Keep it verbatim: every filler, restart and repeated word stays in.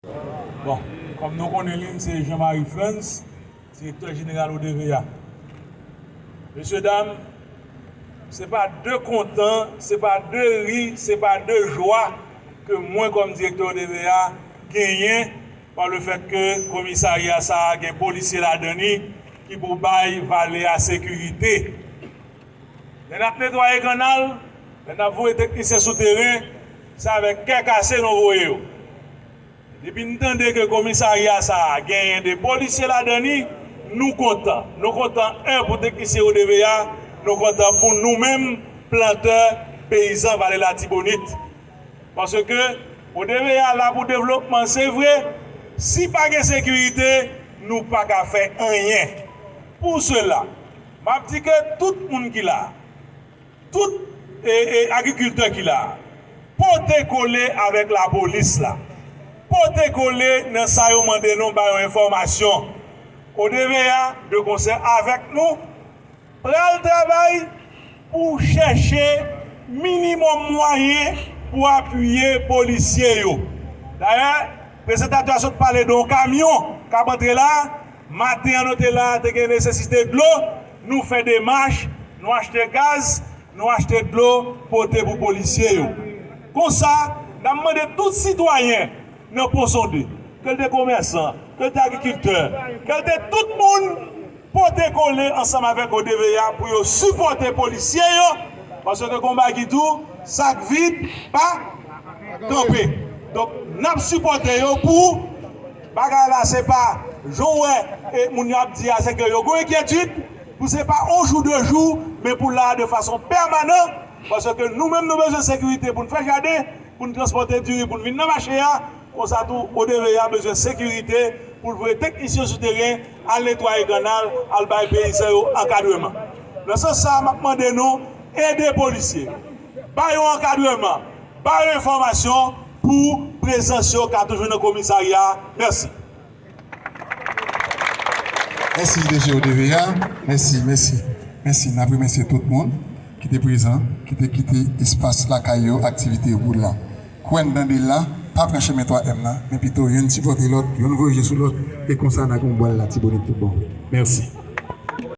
Bon, kòm nou konnen li, m se Jean Marie Frantz, direktè jeneral O D V A. Mesye dam, se pa de kontan, se pa de ri, se pa de jwa ke mwen kòm direktè O D V A genyen pa le fèt ke komisarya sa a gen polisye ladan li ki pou bay vale a sekirite. Lè n ap netwaye kannal, lè n ap voye teknisyen sou teren, se avèk kè kase nou voye yo. Depi n tande ke komisarya sa a genyen de polisye ladan li, nou kontan. Nou kontan, en, pou teknisyen O D V A, nou kontan pou nou menm, plantè, peyizan Vale Latibonit. Paske O D V A la pou devlopman, se vre, si pa gen sekirite, nou pa ka fè anyen. Pou sela, m ap di ke tout moun ki la, tout, e, e, agrikiltè ki la, pote kole avèk lapolis la, pote kole nan sa yo mande nou ba yo enfòmasyon. O D V A, de konsè avèk nou, pral travay pou chèche minimòm mwayen pou apiye polisye yo. Dayè, prezantatè a sot pale de yon kamyon k ap antre la. Maten an, nou te la, te gen nesesite dlo. Nou fè demach, nou achte gaz, nou achte dlo, pote pou polisye yo. Konsa, n ap mande tout sitwayen nan Ponsonde, ke l te komèsan, ke l te agrikiltè, ke l te tout moun, pote kole ansanm avèk O D V A pou yo sipòte polisye yo, paske gen yon bagay ki di w, sak vid pa kanpe. Donk, n ap sipòte yo pou bagay la, se pa jan w wè, e, moun yo ap di a, se ke yo gen enkyetid, pou se pa yon jou, de jou, men pou la de fason pèmanan, paske nou menm nou bezwen sekirite pou n fè jaden, pou n transpòte diri, pou n vin nan mache a, konsa tou, O D V A bezwen sekirite pou l voye teknisyen sou teren, al netwaye kannal, al bay peyizan yo ankadreman. Nan sans sa a, m ap mande nou ede polisye, ba yo ankadreman, ba yo enfòmasyon pou prezans yo ka toujou nan komisarya a. Mèsi. Mèsi, D G O D V A. Mèsi, mèsi, mèsi. N ap remèsye tout moun ki te prezan, ki te kite espas lakay yo, aktivite yo pou la. Kwè n tande l la, pa pran chemen twa M nan, men pito youn sipòte lòt, youn voye je sou lòt, e konsa n a gen yon bwal Latibonit tout bon. Mèsi.